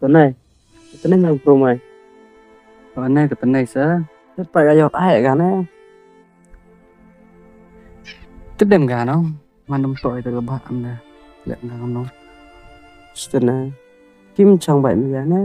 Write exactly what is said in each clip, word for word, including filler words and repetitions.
Tæ nei. Tæ nei ngam pro mai. Tæ nei, ka tæ nei sa. Tæ pa ka yok ai ka ne. Tæ dem ka no. Man dum toh tæ ka ba am da. Leh na kam no. Tæ nei. Kim chang bai mi ka ne.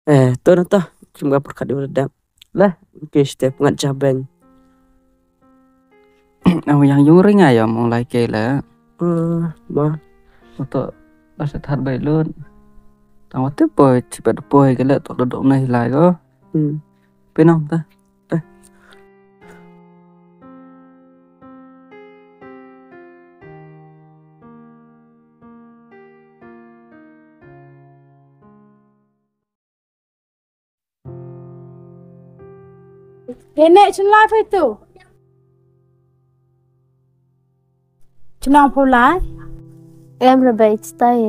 Eh, to na to, kim ka pyrkhat i wa dep. Leh, ki step ngat ja beng. Aw, yang yung ring ayom, ong lai ke la. Eh, ma. To, la sa that bai lut. Tang wa te poi, chipat poi ke la, to da dok na hi lai ko. Hmm. Pinong ta. Eh. Ene chin lai phai tu. Chnong phu lai. Em re bai chitai.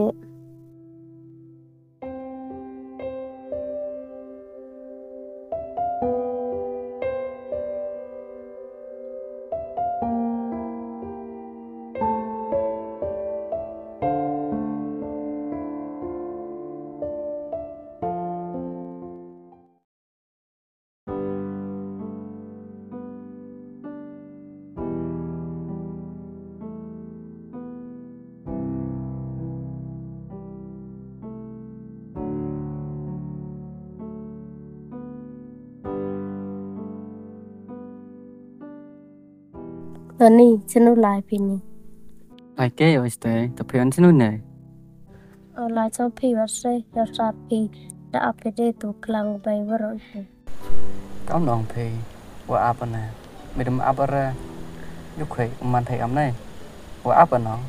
Toni, chinu lai phi ni? Lai ke, oi ste, ta phi an chinu ne? O lai chong phi wa se, ya sat phi, da ap phi de tu klang bai wa ro phi. Kam nong phi, wa ap ne, mi dum ap re, yu khoi, um man thai am ne, wa ap nong.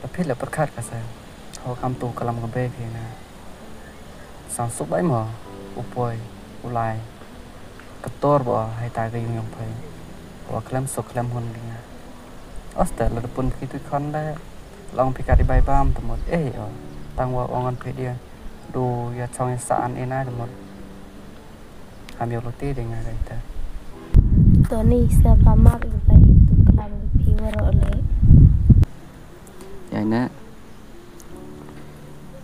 Ta phi le pyrkhat ka se, ho kam tu kalam ka bei phi ne. Sang suk bai mo, u poi, u lai. Ka tor bo, hai ta ka yung yong phai. Wa khlem suk khlem hun ki nga. Oste, la da pun phi tu khon le. Long phi ka di bai bam, ta mut, eh, o. Tang wa ong an phi dia. Du, ya chong ya sa an ina, ta mut. Ham yo lo ti di nga ka ita. Toni, sa pha map i bai tu klam phi wa ro le. Ya ina.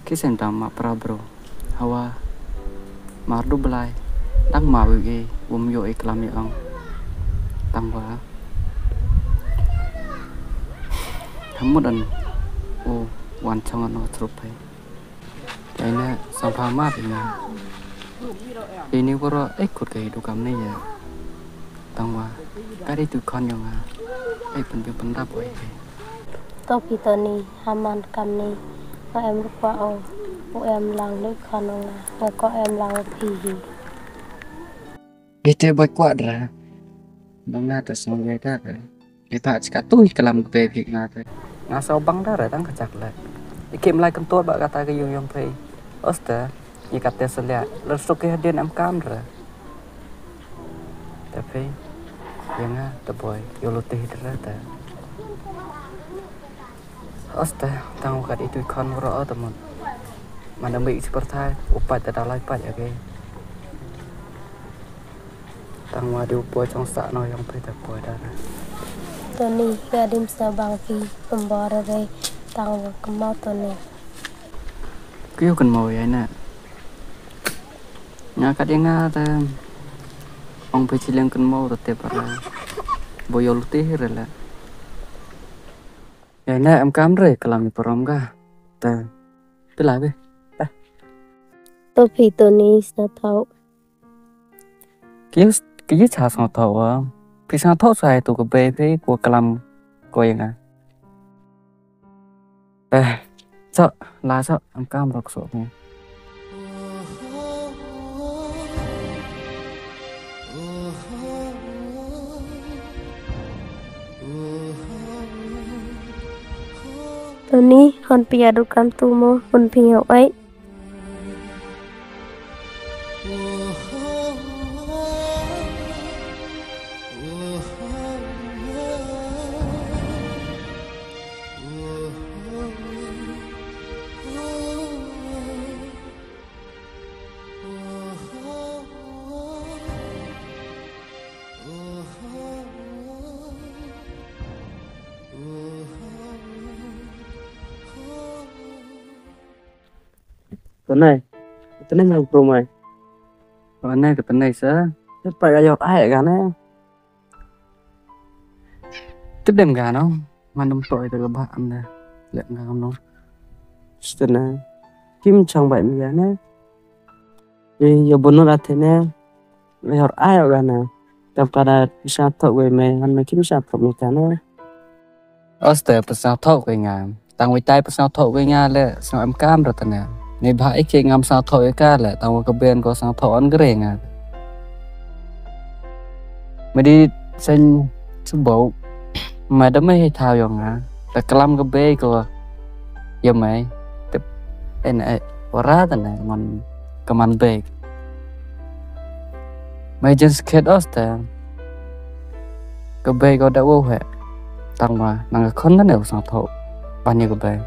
Ki sen tam ma pra bro. Hawa. Mar du blai. Dang ma wi e, wum yo e klam yo ang. Tang wa. Hamut an. O, wan chong an o chrup hai. Kaina, sang pha ma phi nga. Ini waro, eh, kut ka hi du kam ni ya. Tang wa. Ka ri tu khon yong nga. Eh, pun pun pun dap wa e. To phi Toni, haman kam ni, nga em ru kwah o, u em lang du khon o nga, nga ko em lang phi hi. Ite bai kwah dra. Bang na ta song gai ta dra. Ita chika tu hi kalam ke phi nga ta. Nga sa bang dra dang ka chak le. Ikim lai kan tot ba kata ke yung yung phi. Osta. Ye kate selia, le suk ke hadien em kam dra. Tapi, ya nga, te boy, yo lo te hidra ta. Osta, tang wakat itu i khon waro o te mut. Mana mi i si perthai, upat te dalai pat ya ke. Tang wa di u boy chong sa no yong phi te boy dara. Toni, ya dim sa bang phi, pembor re, tang wa kemau Toni. Kyu kan mau ya na. Nga kat ya nga ta. Ong phi chi liang kan mau ta te para. Bo yo lu te hi re la. Ya na em kam re kalam i parom ka. Ta. Pila be. Ta. To phi Toni sa thau. Ki, ki cha sa thau wa. Phi sa thau sa tu ka be phi ko kalam ko ya nga. Eh, so, la so, am kam rok so. Toni, hon pia du kam tu mo, hon pia ai. Tæ nei, tæ nei nga bru mai. Tæ nei, ka tæ nei sa. Tæ pa ka yor ai ka ne. Tæ dem ka no. Man dum toh i tæ ka bha am da. Leh nga kam no. Tæ nei. Kim chang bai mi ka ne. Yow bunut a tæ ne. Yor ai o ka ne. Kam ka da pisa thoh wei me, han me kim sa thoh me ka ne. Os tæ pisa thoh wei nga. Tang wei tai pisa thoh wei nga leh, sñiaw em kam ra tæ ne. Neibhah i ki ngam sa thoh wei ka leh, tang wa ka ben ko sa thoh on gre nga. Me di seiñ subok, me da me hei thaw yong nga. Tæ klam ka bei ko. Ya me. Tæ en e, wara tæ ne, man, ka man bei. Me jen skhet os tæ. Ka bei ko da wow he. Tang wa, nang ka khon tæ ne u sang thoh. Ban ya ka bei.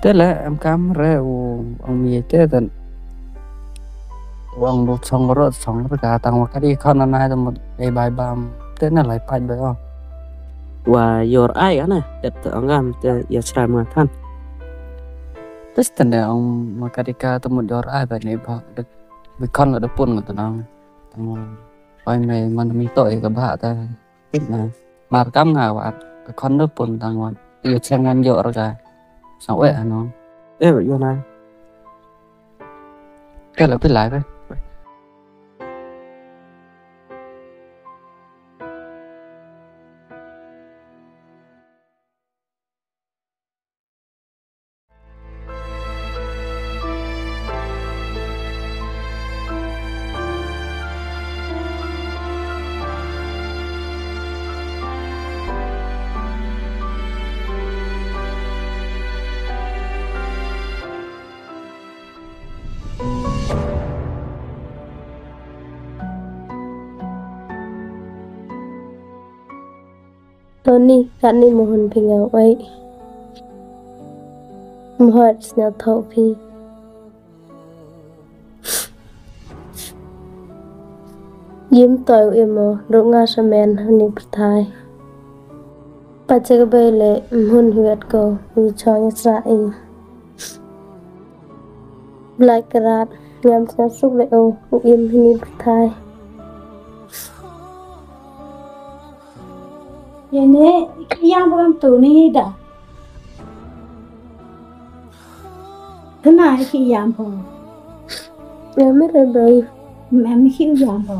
Tæ leh, em kam re u, ong mi tæ tæ. Ong du chong ro, chong ro ka tang wa ka di khon na nai tæ mut, e bai bam. Tæ na lai pait bai o. Wa yor ai ka ne, tæ tæ ong kam, tæ ya chrai ma than. Tæ tæ ne ong ma ka di ka tæ mut yor ai bai ne ba. Bi khon la da pun ka tæ nang. Tang wa, oi me man mi toh i ka bha tæ. Tip na. Mar kam nga wa, ka khon da pun tang wa. Yow chang ngan yoh ra ka. Sa weh ano. E, yoh na. Ka la pi lai pe. Toni, katni mo hun phi nga u ai. Mhoi sñiaw thoh phi. Yim toi u im o, ruk nga sa men hani pyrthai. Pa che ka bei leh, mhun hi wet ko, u chong i sra i. Blai ka rat, ngam sñiaw suk leh o, u im hani pyrthai. Ye ne, ki yam pho em tu ni da. Tæ na ki yam pho. Em re bei. Em ki yam pho.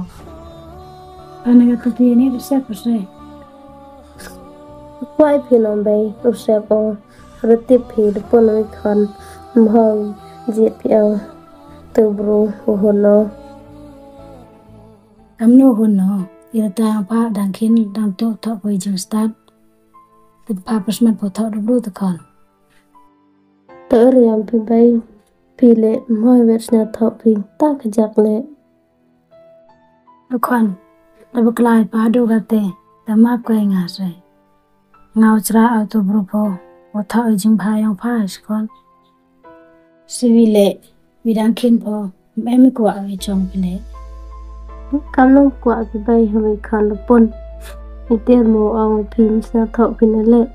Ana ka tu ti ni se pho se. Kwai phi no bei, u se pho. Re tip phi da pun wi khon. Mhong, jied phi o. Tu bru, u hun no. Kamnu hun no, i da tang pha dang khin dang tu thoh poi jingstad. Tæ pha pyrshmat pho thoh da bru tæ khon. Tæ riam phi bei, phi leh, mhoi wet sñiaw thoh phi, ta ka jak leh. Tæ khon, da bakla i pa du ka tæ, da map ko i nga se. Nga u chra o tu bru pho, wa thoh i jingbha yong pha i skon. Siwi leh, wi dang khin pho, em i kwah wi chong phi leh. Kamnu kwah phi bei ha wi khon da pun. I tiar mo ong phi mi sñiaw thoh phi ne leh.